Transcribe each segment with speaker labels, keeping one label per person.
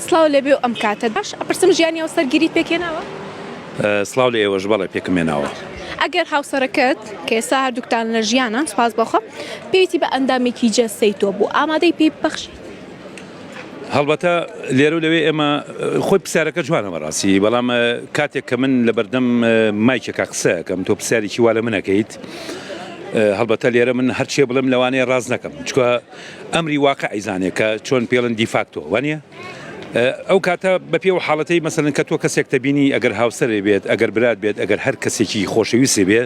Speaker 1: سڵاو لێبێ و ئەم کاتەت باش ئەپرسم ژیانی هاوسەرگیریت پێکهێناوە؟
Speaker 2: سڵاو لە ئێوەش بەڵێ پێکم هێناوە.
Speaker 1: ئەگەر هاوسەرەکەت کە ئێستا هەردووکتان لە ژیانان سوپاس بۆ خوا پێویستی بە ئەندامێکی جەستەی تۆ بوو ئامادەی پێی ببەخشیت؟
Speaker 2: هەڵبەتە لێرە و لەوێ ئێمە خۆی پرسیارەکە جوانە بەڕاستی بەڵام کاتێک کە من لە بەردەم مایکێکا قسە ئەکەم تۆ پرسیارێکی وا لە من ئەکەیت هەڵبەتە لێرە من هەرچێ بڵێم لەوانەیە ڕاست نەکەم چکە ئەمری واقع ئەیزانێ کە چۆن پێڵن دیفاکتۆ وانە ئەو کاتە بە پێ و حاڵەتەی مەسەلەن کە تۆ کەسێک تەبینی ئەگەر هاوسەرێ بێت ئەگەر برات بێت ئەگەر هەر کەسێکی خۆشەویستی بێ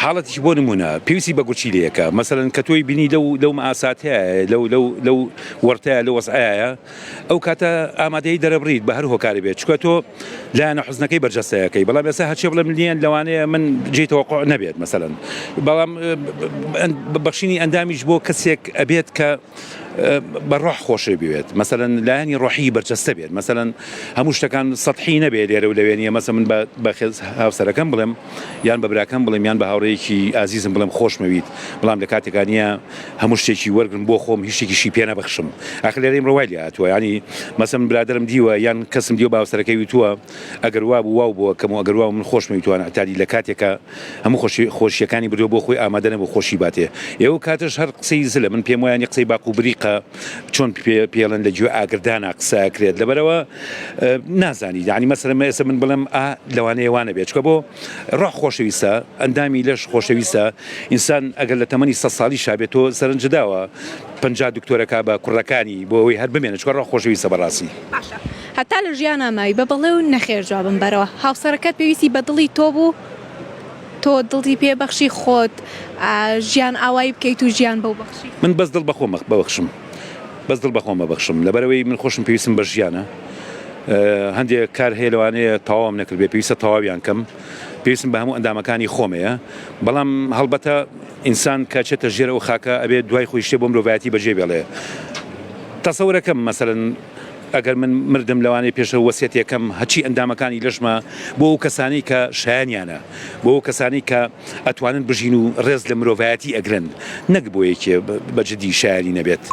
Speaker 2: حاڵەتیش بۆ نمونە پێویستی بە گورچیلەیەکە مەسەلەن کە تۆی بینی لەو لەو مەئاساتەیە لەو لەو لەو وەرتەیە لەو وەزعەیە ئەو کاتە ئامادەی دەرەبڕیت بە هەر هۆکارێ بێت چکە تۆ لایەنە حوزنەکەی بەرجەستەیەکەی بەڵام ئێستا هەرچێ بڵێم نییە لەوانەیە من جێی تەوەقع نەبێت مەسەلەن بەڵام بەخشینی ئەندامیش بۆ کەسێک ئەبێت کە بە ڕۆح خۆشی بوێت مەسەلەن لایەنی ڕۆحی بەرجەستە بێت مەسەلەن هەموو شتەکان سەتحی نەبێت لێرە و لەوێ نییە مەسە من بە هاوسەرەکەم بڵێم یان بە براکەم بڵێم یان بە هاوڕێیەکی ئازیزم بڵێم خۆشمەویت بەڵام لە کاتێکا نییە هەموو شتێکی وەرگرم بۆ خۆم هیچ شتێکیشی پێ نەبەخشم ئاخر لێرە ئیمڕۆ وای لێ هاتووە یانی مەسەن برادەرم دیوە یان کەسم دیوە بە هاوسەرەکەی وتووە ئەگەر وابوو واو بۆ کەم و ئەگەر واو من خۆشمەویت وان عتادی لە کاتێکا هەموو خۆشی خۆشیەکانی بردووە بۆ خۆی ئامادە نەبوو خۆشی باتێ ئێوە کاتش هەر قسەی زلە من پێم وایە قسەی باق و بریقە چۆن پێ پێڵێن لە گوێ ئاگردانا قسە ئەکرێت لەبەرەوە نازانی یعنی مەسەلەن من ئێستا من بڵێم ئا لەوانەیە وانە بێت چکە بۆ ڕۆح خۆشەویستە ئەندامی لەش خۆشەویستە ئینسان ئەگەر لە تەمەنی سە ساڵی شابێت تۆ سەرنجداوە 50 دکتۆرەکە بە کوڕەکانی بۆ ئەوەی هەر بمێنێت چکە ڕۆح خۆشەویستە بەڕاستی.
Speaker 1: باشە هەتا لە ژیانا ماوی بە بەڵێ و نەخێر جوابم بەرەوە هاوسەرەکەت پێویستی بە دڵی تۆ بوو تۆ دڵی پێ بەخشی خۆت ژیان ئاوایی بکەیت و ژیان بەو بەخشی.
Speaker 2: من بەس دڵ بەخۆم بەخشم بەس دڵ بەخۆم بەخشم لەبەرئەوەی من خۆشم پێویستم بە ژیانە هەندێک کار هەیە لەوانەیە تەواوم نەکردبێ پێویستە تەواویان کەم پێویستم بە هەموو ئەندامەکانی خۆمەیە بەڵام هەڵبەتە ئینسان کە چێتە ژێر ئەو خاکە ئەبێ دوای خۆی شتێ بۆ مرۆڤایەتی بەجێ بێڵێ تەسەورەکەم مەسەلەن ئەگەر من مردم لەوانەیە پێشە وەسیەتێکەم هەچی ئەندامەکانی لەشمە بۆ ئەو کەسانەی کە شایەنیانە بۆ ئەو کەسانەی کە ئەتوانن بژین و ڕێز لە مرۆڤایەتی ئەگرن نەک بۆ یەکێ بە جدی شایەنی نەبێت.